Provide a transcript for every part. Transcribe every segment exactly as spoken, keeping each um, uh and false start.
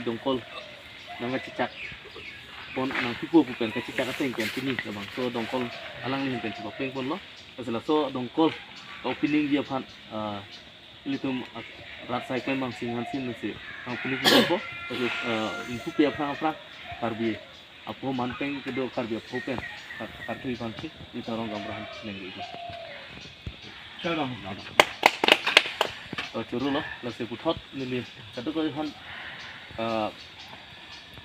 Dongkol nangkachechak pon, nangpipo pu pen kachechak ateng pen pini labangso dongkol alangli ahin pen chepapleng ponlo. Lasi laso dongkol openingji aphan, ah, ilitum, ah, rat asai klembang Singhanse Hanse nangpining ponpo. Lasi, ah, ingpupi aphrang aphrang Karbi apho, manpeng kedo Karbi apho pen kar-, kartui aphansi neli Terang gaonbura aphan chiningri. Terang. Oh, chorolo, lasi puthot neli kadokave aphan, ah,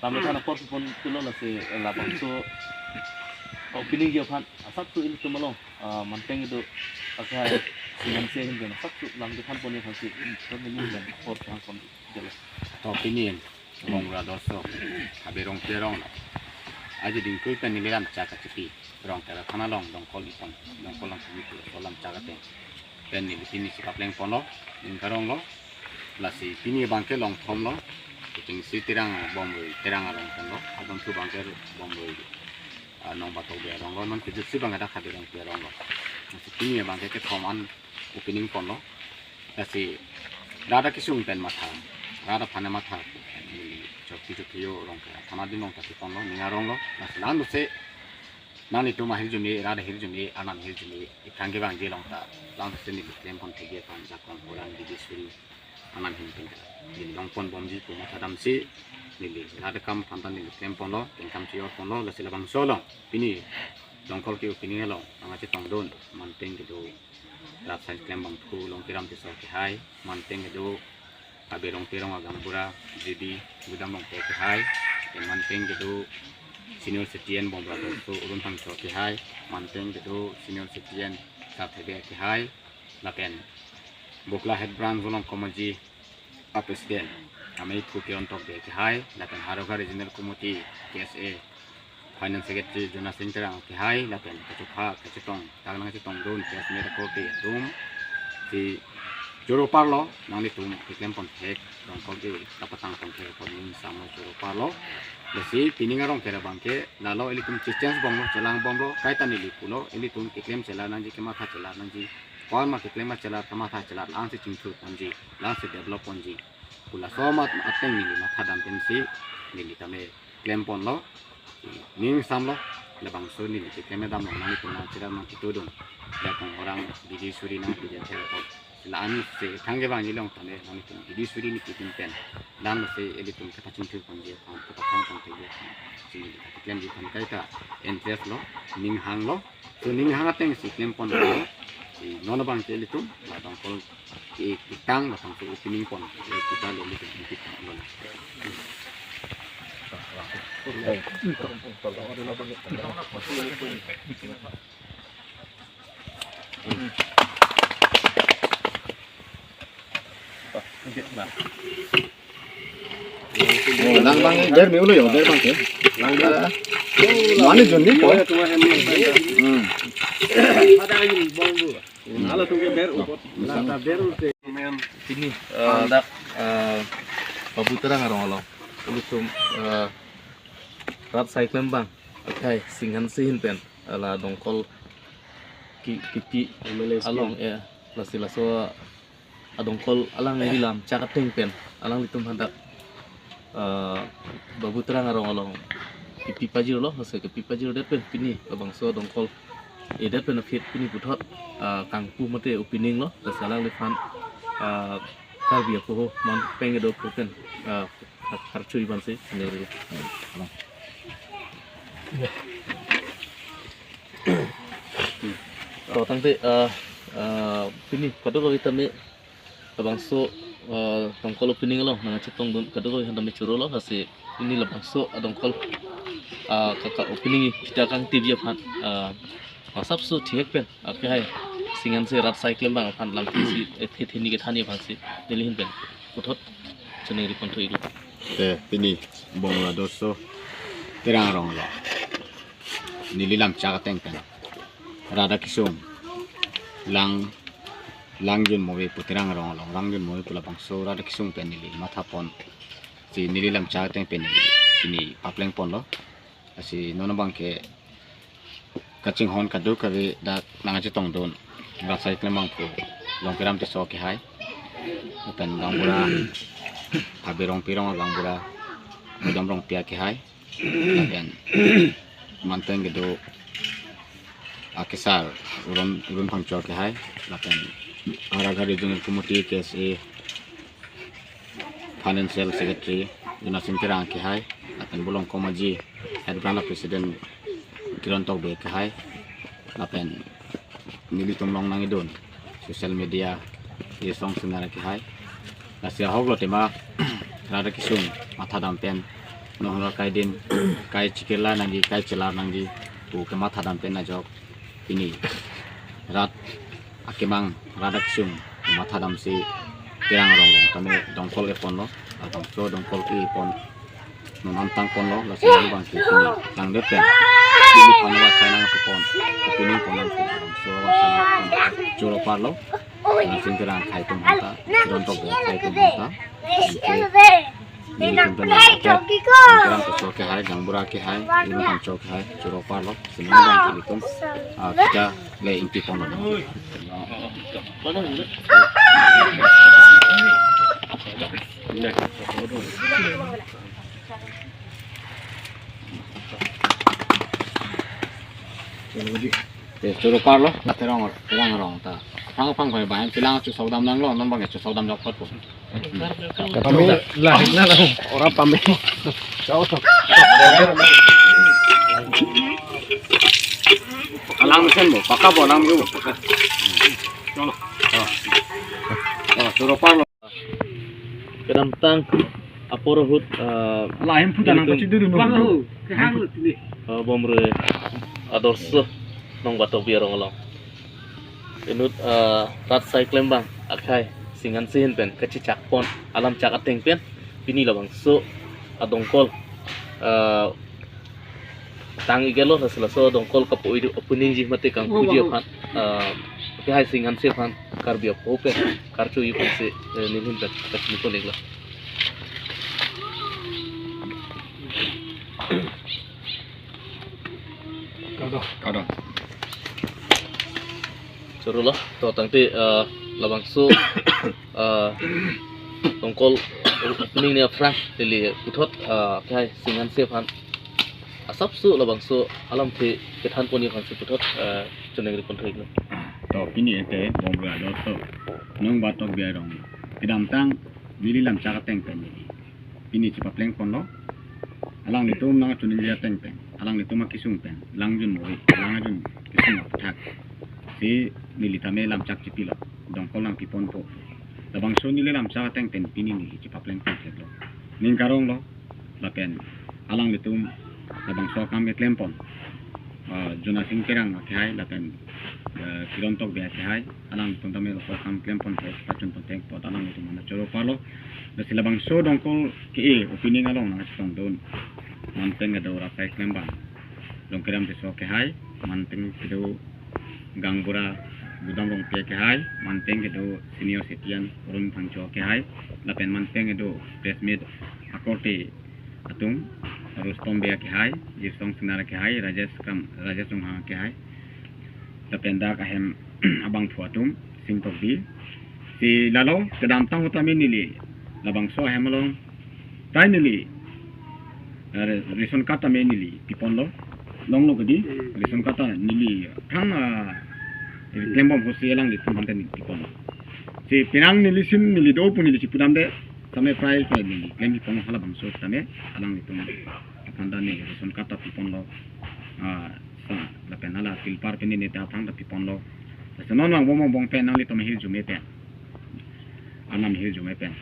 lam than apor si ponlo, lasi labangso openingji aphan asapso ilitum along, ah, manpeng kedo akehai Singhanse ahin pen asapso lam kethan ponji aphansi, puthot neli pen apor kehang pon jalo. To pini Bongra doso, Habe Rongpi arong lo. Ajo dingtui pen neli lam chak kachepi, Rongkera thana along dongkol ipon, dongkol along kumi pu lam chak ateng pen neli pini chepapleng ponlo, ning karong lo. Lasi pini abangke longthom lo. Kuchingsi Terang Bomrui, Terang arong pen lo. Adon thu abangke Bomrui, ah, Nongbatokbi arong lo. Non kejutsi abangke dak Habe Rongpi arong lo. Lasi pini abangke kethom an opening ponlo. Lasi rat akesung pen matha, rat aphan matha, neli chokti chokti yo Rongkera thana adim along ta cheponlo, ning arong lo. Lasi langno se nanglitum ahirjume, rat ahirjume, arnam ahirjume, ithang kevangji along ta, langno se neli klem pon thekji aphan jakong orang didi suri arnam ahin pen ta neli long pon bomji pu matha damsi, neli rat akam aphan ta neli klem ponlo, kengkam chi-or ponlo. Lasi labangso along pini dongkol ke-opening along nangkachetongdun manpeng kedo rat asai klembang phu Longkiram Tisso akehai, manpeng kedo Habe Rongpi arong agaonbura G B Gudam Rongpi akehai, lapen manpeng kedo senior citizen Bongra doso Arun Phangcho akehai, manpeng kedo senior citizen Sarthe Bey akehai, lapen Bokla Head Branch Volong Komaji a President amei phu Kiron Tokbi akehai, lapen Howraghat Regional Committee K S A Finance Secretary Jonas Sing Terang akehai, lapen kachepha kachetong, dak nangchetongdun K S A Media Authority atum, si choro parlo, nanglitum keklem pon thek, dongkol ke kapatang pon thek apot ning ingsamlo, choro parlo. Lasi pining arong kera abangke lalo ilitum checheng bomlo, chelang bomlo, kaita neli pulo, ilitum keklem chelar nangji, kematha chelar nangji, koan ma keklem ma chelar, kamatha chelar, langsi chingthur ponji, langsi develop ponji pu laso amat ateng neli matha dam pensi neli tame klem ponlo, ning ingsamlo. Labangso neli keklem dam along nanglitum nangcherap nangkitudun, jakong orang didi suri nangpiji athengpo. Lasi la-an se thang kevangji along tame nanglitum didi suri nangpidun pen, langno se ilitum kapachingthur ponji aphan, kapachang pon thekji aphan si neli keklemji aphan kaita interest lo, ning hanglo. So ning hang ateng si klem ponlo. Si non abangke ilitum la dongkol ke-, ketang, labangso opening pon, eh, kita lo ilitum ketang lo. Oh, lang abang, der me ulo yo, der abangke. Lang abang. Mane jonni ko. Hmm. Pini, eh, dak, eh, Babu Terang arong along, ilitum, eh, rat asai klembang akehai Singhanse ahin pen, eh, la dongkol ke-, kepi along, ya, lasi laso adongkol alangli lam chak ateng pen alanglitum hadak, eh, Babu Terang arong along kepi pajirlo, lasi kepi pajirdet pen pini labangso adongkol edet pen aphi pini puthot, eh, kangpu mate opening lo, lasi alangliphan, eh, Karbi apho manpeng kedo apho pen, eh, kar-, kartui aphansi neri. To tangte, eh, eh, pini kadokave tame labangso, eh, dongkol opening along nangchetongdun kadokave aphan tame chorolo, lasi pini labangso adongkol, eh, kaka opening kita kangtibi aphan, eh, asapso thihek pen akehai Singhanse rat asai klembang aphan lamthe si, eh, the theni kethanji aphansi neli ahin pen puthot chiningri pon thu iklo. Te pini Bongra doso Terang arong lo. Neli lam chak ateng pen rat akesung lang, lang jun move pu Terang arong along, lang jun move pu labangso rat akesung pen neli matha pon. Si neli lam chak ateng pen neli pini papleng ponlo. Lasi non abangke kachinghon kadokave dak nangchetongdun rat asai klembang phu Longkiram Tisso akehai, lapen gaonbura Habe Rongpi arong gaonbura Gudam Rongpi akehai, lapen manten kedo akesar Urun, Urun Phangcho akehai, lapen Howraghat Regional Committee K S A Financial Secretary Jonasing Terang akehai, lapen Bolong Komaji Head Branch President Kiron Tokbi akehai, lapen nelitum along nangdun social media Jirsong Singnar akehai. Lasi ahok lo tema rat akesung mathadam pen, nohor kaidin, kai chikirla nangji, kai chelar nangji pu kemathadam pen ajok pini rat akemang, rat akesung mathadamsi Terang Ronglong tame dongkol eponlo, labangso dongkol epon non amtang ponlo, lasi nang bang si pini nang det pen pini phan wa sai nang pu pon, pini pon nang pu so wa sai nang pu pon choro parlo. Nang sing Terang akhai atum aphanta, Kiron Tokbi akhai atum aphanta, nelitum pen nang Terang Keso akehai, Gangbura akehai, Urun Phangcho akehai choro parlo. Sini nang bang si nelitum, ah, kita le ingti ponlo. Eh, choro parlo, Terang, Terang Rong ta. Aphrang aphrang bai bai, pilang chusok dam nanglo, non bang chusok dam jok phot po. Pame. Lah, lah, lah. Ora pame. Alang mesen bo, paka bo alang bo, paka. Cholo. Oh. Oh, choro parlo. Kedamtang apor ahut, eh, lahim phuta nang nelitum pachiduru no. Bang ho, kehang lo tini. Eh, Bomrui Adorsho Nongbat Tokbi arong along. Inut, eh, rat sai klembang akhai Singhanse ahin pen kachechak pon alamchak ateng pen pini labangso adongkol, eh, tang-ik-etlo, lasi laso dongkol kapo-i opening ji mate kangpuji aphan, ah, akehai Singhanse aphan Karbi apho pen karcho-i aphansi, eh, nelihin pen kachini pon-iklo. Kado. Kado. Choro lo, to tangte, eh, labangso, eh, dongkol opening ni aphrang neli puthot, eh, akehai Singhanse aphan asapso labangso alamthe kethan ponji aphansi puthot, eh, choningri pon thu-iklo. To pini ete Bomrui Adorsho Nongbat Tokbi arong kedamtang neli lamchak ateng pen neli pini chepapleng ponlo. Alanglitum nangchoningri ateng pen, alanglitum akesung pen, lang jun mori, lang jun kesung aphuthak si neli tame lamchak chipilo, dongkol nangpi ponpo. Labangso neli lamchak ateng pen pini neli chepapleng pon theklo. Ning karong lo, lapen alanglitum labangso akam keklem pon, ah, Jonasing Terang akehai lapen, eh, Kiron Tokbi akehai, alanglitum tame labangso akam klem pon thek, pachun pon thek apot alanglitum aphan choro parlo. Lasi labangso dongkol ke-e opening along nangchetongdun manten kedo rat sai klembang Longkiram Tisso akehai, manten kedo Gangbura Gudam Rongpi akehai, manten kedo senior citizen Urun Phangcho akehai, lapen manten kedo press meet akorte atum, Rustom Bey akehai, Jirsong Singnar akehai, Rajesh Kam, Rajesh Ronghang akehai, lapen dak ahem abangphu atum, Sing Tokbi. Si lalo kedamtang ahut tame neli labangso ahem along tai neli, eh, re-, ration card tame neli pi ponlo. Longlo kedi, hmm, ration card ta neli aphrang, ah, klembom ho si alanglitum aphan ta neli pi ponlo. Si penang neli sim neli do pu neli chipudamde, tame prai prai neli klempi ponlo halabangso tame alanglitum aphan ta neli ration card ta pi ponlo. Ah, sa, lapen hala silver pen neli ta aphrang ta pi ponlo. Lasi non vang bom bom pen nanglitum ahirjume pen, Arnam ahirjume pen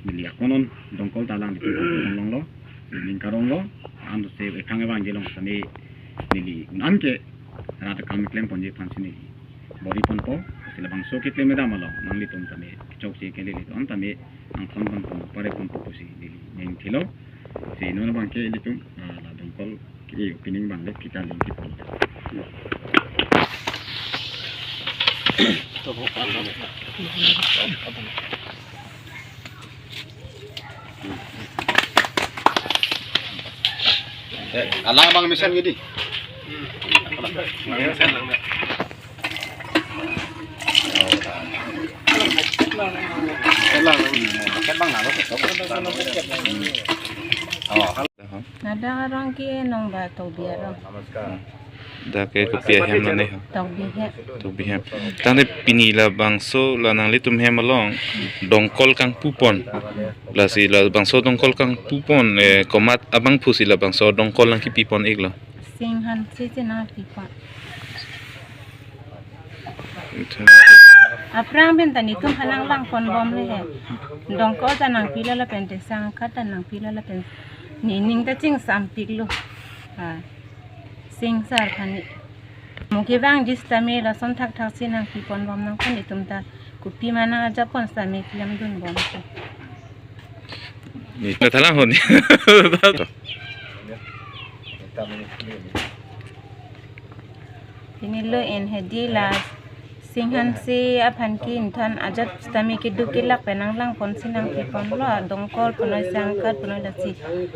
neli akonon dongkol ta alanglitum aphan longlo, ning karonglo, ansi ekhang evangeli along tame neli un-an ke rat akam klem ponji aphansi neli bor-i ponpo. Lasi labangso keklem kedam along nanglitum tame chokche kele ilitum tame nangthon ponpo, pare ponpo pusi neli ning thilo. Si non abang ke ilitum, ah, la dongkol ke opening abang le kita ling kipon. Eh, alang abang mesen gini. Alang, mesen abang nalo. Ladak arong ke Nongbah Tokbi arong. Dak ke kopi ahem lo ne ho? Tokbi he. Tokbi hem. Tangte pini labangso la nanglitum hem along dongkol kangpupon. Lasi labangso dongkol kangpupon, eh, komat abangphu si labangso dongkol nangkipipon-iklo? Singhanse si nangpipon. Aphrang pen ta netum aphan nanglangponbom le he. Dongkol ta nangpilo lapen te sangkat ta nangpilo lapen nening ta chingsampiklo. Ah. Singsar aphan ne. Mo kevangji sitame lason thakthak si nangpiponbom nangkok, netum ta kopi ma nang-ajapon sitame klemdunbom. Ni ta thalang hon. Pini lo en hedi la Singhanse aphan ke inthan ajat sitame keduk kelak pen nanglangpon si nangpiponlo, dongkol punoi sangkat punoi lasi.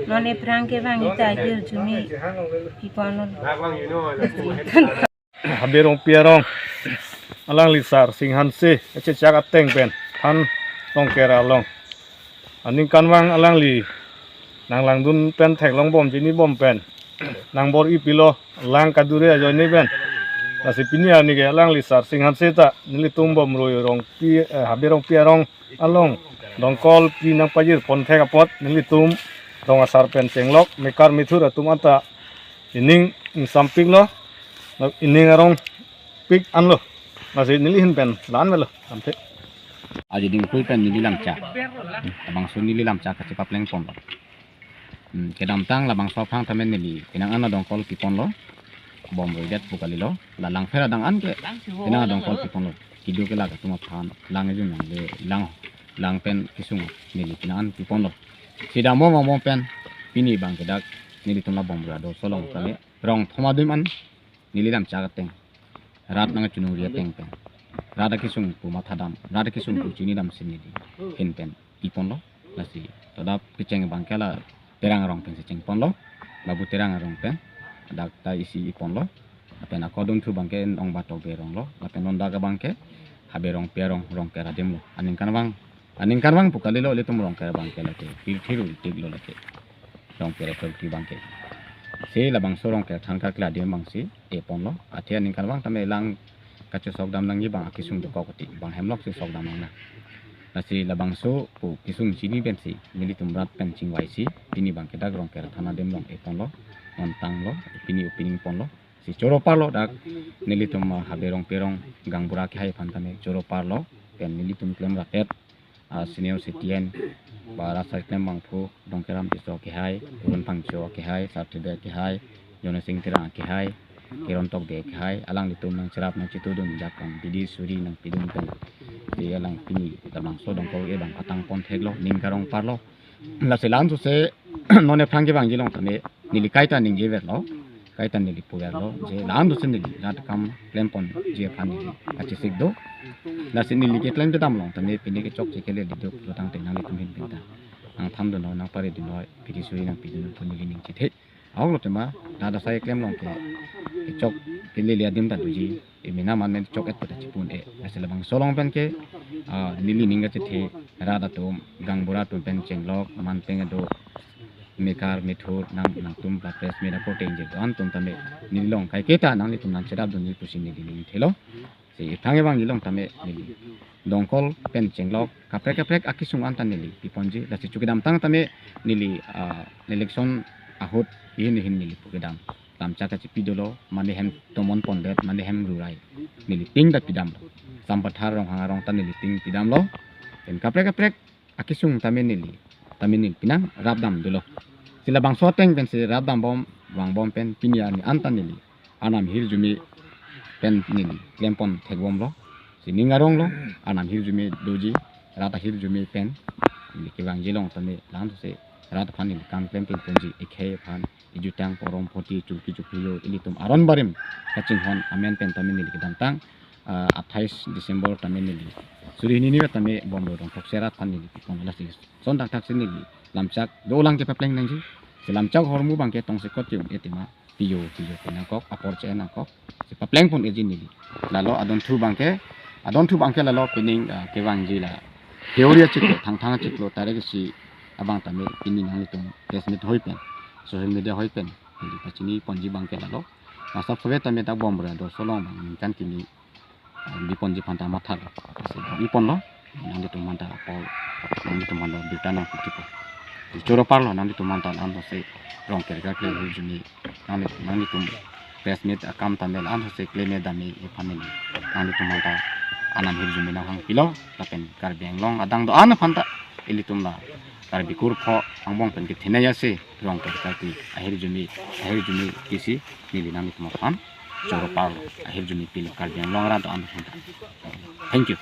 Non aphrang kevang ita hirjume piponlo. Habe Rongpi arong alangli sar Singhanse kachechak ateng pen than Rongker along aningkanvang alangli nanglangdun pen theklongbom chinibom pen nangbor-ipilo, lang kadure ajoine pen. Lasi pini arni ke alangli sar Singhanse ta nelitum Bomrui Rongpi, eh, Habe Rongpi arong along dongkol pi nangpajirpon thek apot nelitum rong asar pen chenglok mekar methur atum anta ining ingsampiklo, ining arongpik anlo. Lasi neli ahin pen la-an avelo, lamthe. Aji dingpui pen neli lamchak. Labangso neli lamchak kachepaplengponlo. Hmm, kedamtang labangso aphrang tame neli penang an adongkol piponlo. Bomrui det pu kalilo. La langpher adang an ke penang adongkol piponlo. Keduk kelak atum aphan lang ejun nangle lang, lang pen kesung neli penang an piponlo. Sita mo mo mo pen pini abang ke dak nelitum la Bomrui adorso along tame rong thom adim an neli lamchak ateng, rat nangchiningri ateng pen, rat akesung pu mathadam, rat akesung pu chinidam si neli ahin pen piponlo. Lasi todap kecheng abang ke la Terang arong pen si chengponlo, Babu Terang arong pen dak ta isi iponlo. Lapen ako adunthu abang ke Nongbah Tokbi arong lo, lapen non dak abang ke Habe Rongpi arong, Rongker adim lo. Aningkanvang, aningkanvang pu kalilo, ilitum Rongker abang ke lake pirthe ru-iklo lake. Rongker athorki abang ke. Si labangso Rongker than karkli adim abang si eponlo. Athe aningkanvang tame lang kachesokdam nangji abang akesung dokok ati, bang hemlok si sokdam nangnang. Lasi labangso pu kesung chini pen si nelitum rat pen chingvai si pini abang ke dak Rongker than adim along eponlo, non tanglo, pini opening ponlo. Si choro parlo dak nelitum, ah, Habe Rongpi arong gaonbura kehai aphan tame choro parlo, pen nelitum klem rat-et, ah, senior citizen, ba rat asai klembangphu, Dongkeram Tisso kehai, Purun Phangcho kehai, Sarthe Bey kehai, Jonas Sing Terang kehai, Kiron Tokbi kehai, alanglitum nangcherap nangchetudun dak abang bidi suri nangpidun pen. Si alang pini labangso dongkol ke abang patangpon theklo, ning karong parlo. Lasi la-an sose non aphrang kevangji along tame neli kaita ningjeverlo, kaita neli puverlo, je la-an sose neli rat akam klemponji aphan neli kachesik do. Lasi neli keklem kedam along tame pini kechokche kele leduk lo tangte nanglitum ahin pen ta nangthandunlo, nangparidunlo, bidi suri nangpidun pu neli ning chethe. Ahok lo tema, rat asai klem along ke kechok kelele adim ta doji, emena man men chok-et pu ta chipun-e. Lasi labangso along pen ke, ah, neli ning kachethe, rat atum, gaonbura atum pen chenglok, man pen kedo, mekar methur nang, nangtum ba press meet akorte ingjir do-an atum tame neli along kaiketa nanglitum nangcherapdunji pusi neli ning thelo. Si aphrang kevangji along tame neli dongkol pen chenglok kaprek kaprek akesung an ta neli piponji. Lasi chu kedamtang tame neli, ah, election ahut ihin ihin neli pu kedam lamchak kachepi dolo, mane hem tomon pondet, mane hem rurai, neli ting ta pidamlo. Sampathar Ronghang arong ta neli ting pidamlo. Pen kaprek kaprek akesung tame neli, tame neli penang rapdam dolo. Si labangso ateng pen si rapdambom, vangbom pen pini arni an ta neli Arnam ahirjume pen neli klempon thekbomlo. Si ning aronglo, Arnam ahirjume doji, rat ahirjume pen neli kevangji along tame la-an sose rat aphan neli kam klem pinponji, ekhei aphan, ejutang porom poti chulki chukliyo ilitum aron barim kachinghon amen pen tame neli kedamtang, ah, athais December tame neli suri hini ni tame Bomrui Rongthokse rat aphan neli pipon. Lasi son thakthak si neli lamchak dolang kepapleng nangji. Si lamchak ahormu abang ke tongsekot ke un-e tema, piyo piyo pu nangkok, apor che-en nangkok. Si paplengpon-eji neli. Lalo adunthu abang ke, adunthu abang ke lalo pining, ah, kevangji la theory achiklo, thangthang achiklo, tare ke si Abang tame pini nanglitum press meet hoi pen, social media hoi pen neli pachini ponji abang ke lalo. Masap sove tame dak Bomrui adorso along abang ningkan kimi, ah, bi ponji aphanta mathalo. Lasi bang-i ponlo, nanglitum aphanta apor, nanglitum aphanta birta nangpithupo. Choro parlo nanglitum aphanta, la-an thotsi Rongker Karkli ahirjume, nangli, nanglitum press meet akam tame la-an thotsi kleme dame aphan neli nanglitum aphanta anan ahirjume nanghangpilo, lapen Karbi Anglong adang do-an aphanta ilitum la Karbi kurpho angbong pen kethenei asi Rongker Karkli ahirjume, ahirjume kisi neli nanglitum aphan choro parlo, ahirjume pilo Karbi Anglong arat do-an aphanta. Thank you.